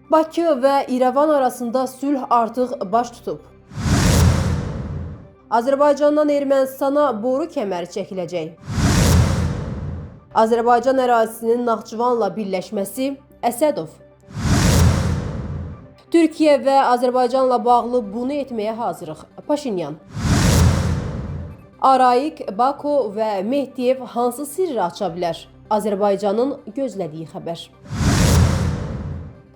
Bakı və İrəvan arasında sülh artıq baş tutub. Azərbaycandan Ermənistana boru kəməri çəkiləcək. Azərbaycan ərazisinin Naxçıvanla birləşməsi, Əsədov. Türkiyə və Azərbaycanla bağlı bunu etməyə hazırıq. Paşinyan. Arayik, Bako və Mehdiyev hansı sirri aça bilər? Azərbaycanın gözlədiyi xəbər.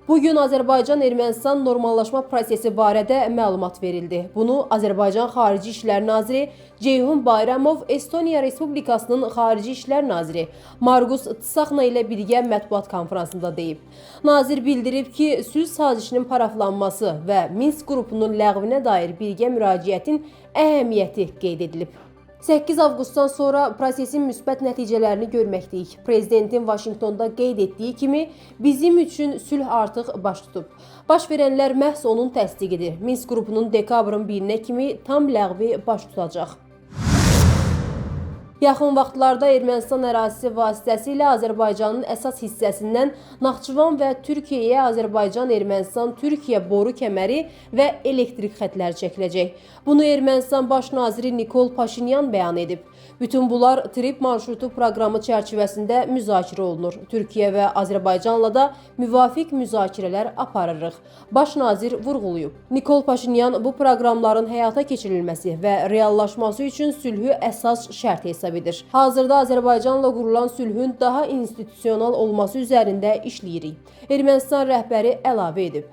Bu gün Azərbaycan-Ermənistan normallaşma prosesi barədə məlumat verildi. Bunu Azərbaycan Xarici İşlər Naziri Ceyhun Bayramov Estoniya Respublikasının Xarici İşlər Naziri Margus Tsahkna ilə birgə mətbuat konfransında deyib. Nazir bildirib ki, sülh sazişinin paraflanması və Minsk qrupunun ləğvinə dair birgə müraciətin əhəmiyyəti qeyd edilib. 8 avqustdan sonra prosesin müsbət nəticələrini görməkdəyik. Prezidentin Vaşinqtonda qeyd etdiyi kimi, bizim üçün sülh artıq baş tutub. Baş verənlər məhz onun təsdiqidir. Minsk qrupunun dekabrın 1-nə kimi tam ləğvi baş tutacaq. Yaxın vaxtlarda Ermənistan ərazisi vasitəsilə Azərbaycanın əsas hissəsindən Naxçıvan və Türkiyəyə Azərbaycan-Ermənistan-Türkiyə boru kəməri və elektrik xətləri çəkiləcək. Bunu Ermənistan baş naziri Nikol Paşinyan bəyan edib. Bütün bunlar Trip marşrutu proqramı çərçivəsində müzakirə olunur. Türkiyə və Azərbaycanla da müvafiq müzakirələr aparırıq. Baş nazir vurğulayıb. Nikol Paşinyan bu proqramların həyata keçirilməsi və reallaşması üçün sülhü əsas şərt hesab edir. Hazırda Azərbaycanla qurulan sülhün daha institusional olması üzərində işləyirik. Ermənistan rəhbəri əlavə edib.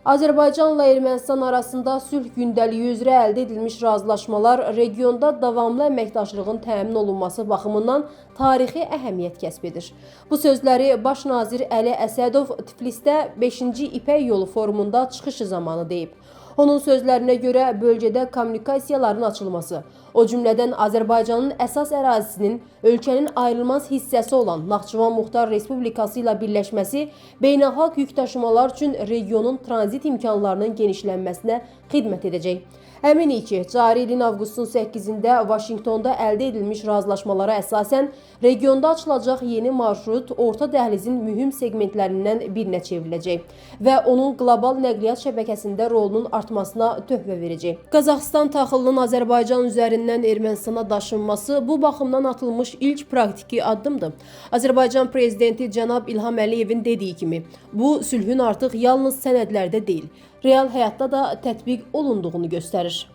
Azərbaycanla Ermənistan arasında sülh gündəliyi üzrə əldə edilmiş razılaşmalar regionda davamlı əməkdaşlığın təmin olunması baxımından tarixi əhəmiyyət kəsb edir. Bu sözləri Baş nazir Əli Əsədov Tiflisdə 5-ci İpək Yolu forumunda çıxışı zamanı deyib. Onun sözlərinə görə bölgədə kommunikasiyaların açılması, o cümlədən Azərbaycanın əsas ərazisinin ölkənin ayrılmaz hissəsi olan Naxçıvan Muxtar Respublikası ilə birləşməsi beynəlxalq yük daşımalar üçün regionun tranzit imkanlarının genişlənməsinə xidmət edəcək. Əminik ki, cari ilin avqustun 8-də Vaşinqtonda əldə edilmiş razılaşmalara əsasən regionda açılacaq yeni marşrut orta dəhlizin mühüm seqmentlərindən birinə çevriləcək və onun qlobal nəqliyyat şəbəkəsində rolunun artmasına töhfə verəcək. Qazaxıstan taxılının Azərbaycan üzərindən Ermənistana daşınması bu baxımdan atılmış ilk praktiki addımdır. Azərbaycan prezidenti cənab İlham Əliyevin dediyi kimi, bu sülhün artıq yalnız sənədlərdə deyil, real həyatda da tətbiq olunduğunu göstərir.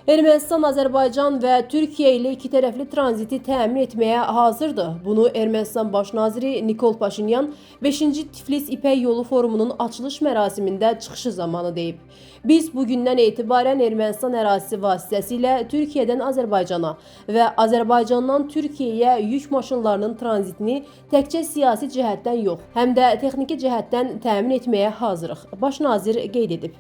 Ermənistan, Azərbaycan və Türkiyə ilə iki tərəfli tranziti təmin etməyə hazırdır. Bunu Ermənistan baş naziri Nikol Paşinyan 5-ci Tiflis İpək Yolu forumunun açılış mərasimində çıxışı zamanı deyib. Biz bugündən etibarən Ermənistan ərazisi vasitəsilə Türkiyədən Azərbaycana və Azərbaycandan Türkiyəyə yük maşınlarının tranzitini təkcə siyasi cəhətdən yox, həm də texniki cəhətdən təmin etməyə hazırıq. Baş nazir qeyd edib.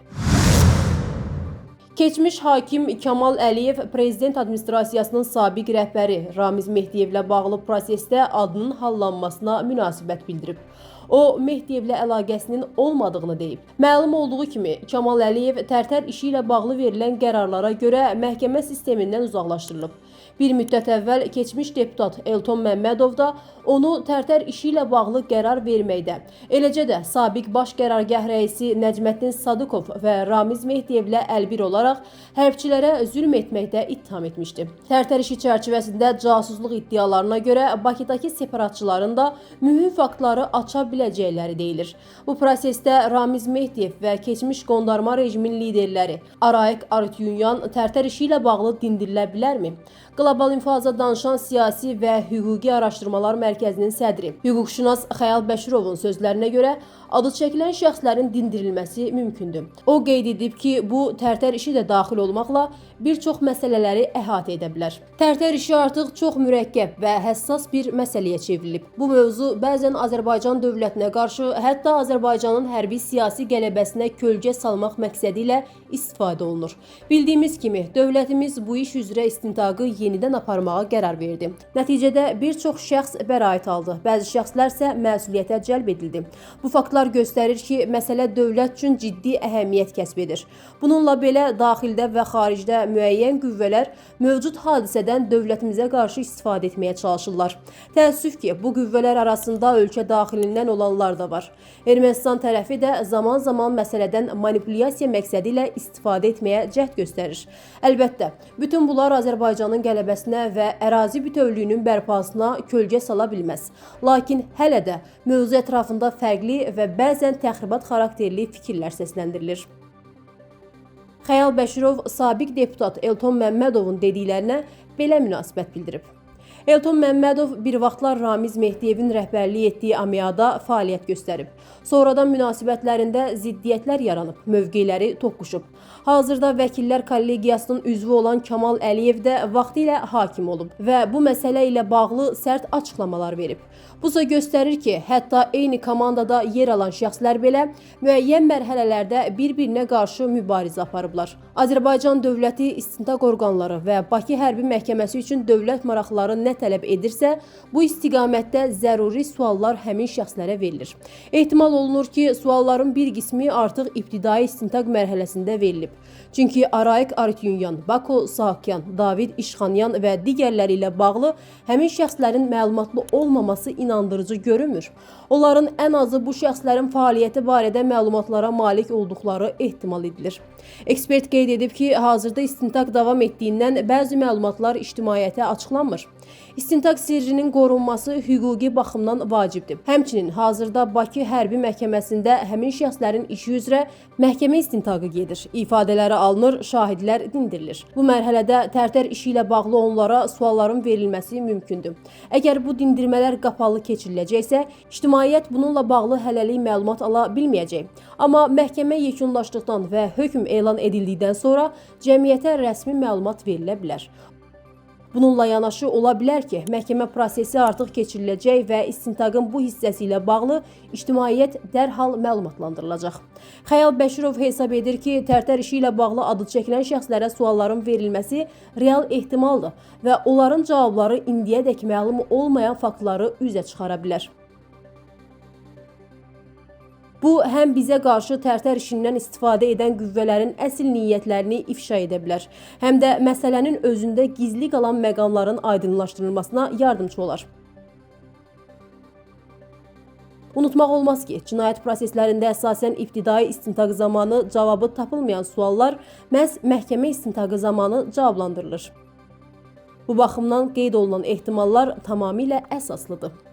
Keçmiş hakim Kamal Əliyev prezident administrasiyasının sabiq rəhbəri Ramiz Mehdiyevlə bağlı prosesdə adının hallanmasına münasibət bildirib. O, Mehdiyevlə əlaqəsinin olmadığını deyib. Məlum olduğu kimi, Kamal Əliyev Tərtər işi ilə bağlı verilən qərarlara görə məhkəmə sistemindən uzaqlaşdırılıb. Bir müddət əvvəl keçmiş deputat Elton Məmmədov da onu Tərtər işi ilə bağlı qərar verməkdə, eləcə də sabiq baş qərargah rəisi Nəcməddin Sadıqov və Ramiz Mehdiyevlə əlbir olaraq hərbçilərə zülm etməkdə ittiham etmişdi. Tərtər işi çərçivəsində casusluq iddialarına görə Bakıdakı separatçıların da mühüm faktları aça biləcəkləri deyilir. Bu prosesdə Ramiz Mehdiyev və keçmiş qondarma rejimin liderləri Arayik Arutyunyan Tərtər işi ilə bağlı dindirilə bilərmi? Qlobal İnfaza danışan siyasi və hüquqi araşdırmalar mərkəzinin sədri, hüquqşünas Xəyal Bəşirovun sözlərinə görə adı çəkilən şəxslərin dindirilməsi mümkündür. O qeyd edib ki, bu Tərtər işi də daxil olmaqla bir çox məsələləri əhatə edə bilər. Tərtər işi artıq çox mürəkkəb və həssas bir məsələyə çevrilib. Bu mövzu bəzən Azərbaycan dövlətinə qarşı, hətta Azərbaycanın hərbi siyasi qələbəsinə kölgə salmaq məqsədi ilə istifadə olunur. Bildiyimiz kimi, dövlətimiz bu iş üzrə istintaqı yenidən aparmağa qərar verdi. Nəticədə bir çox şəxs bəraət aldı, bəzi şəxslər isə məsuliyyətə cəlb edildi. Bu faktlar göstərir ki, məsələ dövlət üçün ciddi əhəmiyyət kəsb edir. Bununla belə daxildə və xaricdə müəyyən qüvvələr mövcud hadisədən dövlətimizə qarşı istifadə etməyə çalışırlar. Təəssüf ki, bu qüvvələr arasında ölkə daxilindən olanlar da var. Ermənistan tərəfi də zaman-zaman məsələdən manipulyasiya məqsədi ilə istifadə etməyə cəhd göstərir. Əlbəttə, bütün bunlar Azərbaycanın qələbəsinə və ərazi bütövlüyünün bərpasına kölgə sala bilməz. Lakin hələ də mövzu ətrafında fərqli və bəzən təxribat xarakterli fikirlər səsləndirilir. Xəyal Bəşirov sabiq deputat Elton Məmmədovun dediklərinə belə münasibət bildirib. Elton Məmmədov bir vaxtlar Ramiz Mehdiyevin rəhbərlik etdiyi AMİA-da fəaliyyət göstərib. Sonradan münasibətlərində ziddiyyətlər yaranıb, mövqeləri toqquşub. Hazırda Vəkillər Kollegiyasının üzvü olan Kamal Əliyev də vaxtilə hakim olub və bu məsələ ilə bağlı sərt açıqlamalar verib. Bu da göstərir ki, hətta eyni komandada yer alan şəxslər belə müəyyən mərhələlərdə bir-birinə qarşı mübarizə aparıblar. Azərbaycan dövləti istintaq orqanları və Bakı Hərbi Məhkəməsi üçün dövlət maraqları nə tələb edirsə, bu istiqamətdə zəruri suallar həmin şəxslərə verilir. Ehtimal olunur ki, sualların bir qismi artıq ibtidai istintaq mərhələsində verilib. Çünki Arayik Arutyunyan, Bako Saakyan, David İşxanyan və digərləri ilə bağlı həmin şəxslərin məlumatlı olmaması inandırıcı görünmür. Onların ən azı bu şəxslərin fəaliyyəti barədə məlumatlara malik olduqları ehtimal edilir. Ekspert qeyd edib ki, hazırda istintaq davam etdiyindən bəzi məlumatlar ictimaiyyətə açıqlanmır. İstintaq sirrinin qorunması hüquqi baxımdan vacibdir. Həmçinin hazırda Bakı Hərbi Məhkəməsində həmin şəxslərin işi üzrə məhkəmə istintaqı gedir. İfadələri alınır, şahidlər dindirilir. Bu mərhələdə Tərtər işi ilə bağlı onlara sualların verilməsi mümkündür. Əgər bu dindirmələr qapalı keçiriləcəksə, ictimaiyyət bununla bağlı hələlik məlumat ala bilməyəcək. Amma məhkəmə yekunlaşdıqdan və hökm elan edildikdən sonra cəmiyyətə rəsmi məlumat verilə bilər. Bununla yanaşı ola bilər ki, məhkəmə prosesi artıq keçiriləcək və istintaqın bu hissəsi ilə bağlı ictimaiyyət dərhal məlumatlandırılacaq. Xəyal Bəşirov hesab edir ki, Tərtər işi ilə bağlı adı çəkilən şəxslərə sualların verilməsi real ehtimaldır və onların cavabları indiyədək məlum olmayan faktları üzə çıxara bilər. Bu, həm bizə qarşı Tərtər işindən istifadə edən qüvvələrin əsl niyyətlərini ifşa edə bilər, həm də məsələnin özündə gizli qalan məqamların aydınlaşdırılmasına yardımçı olar. Unutmaq olmaz ki, cinayət proseslərində əsasən ibtidai istintaq zamanı cavabı tapılmayan suallar məhz məhkəmə istintaqı zamanı cavablandırılır. Bu baxımdan qeyd olunan ehtimallar tamamilə əsaslıdır.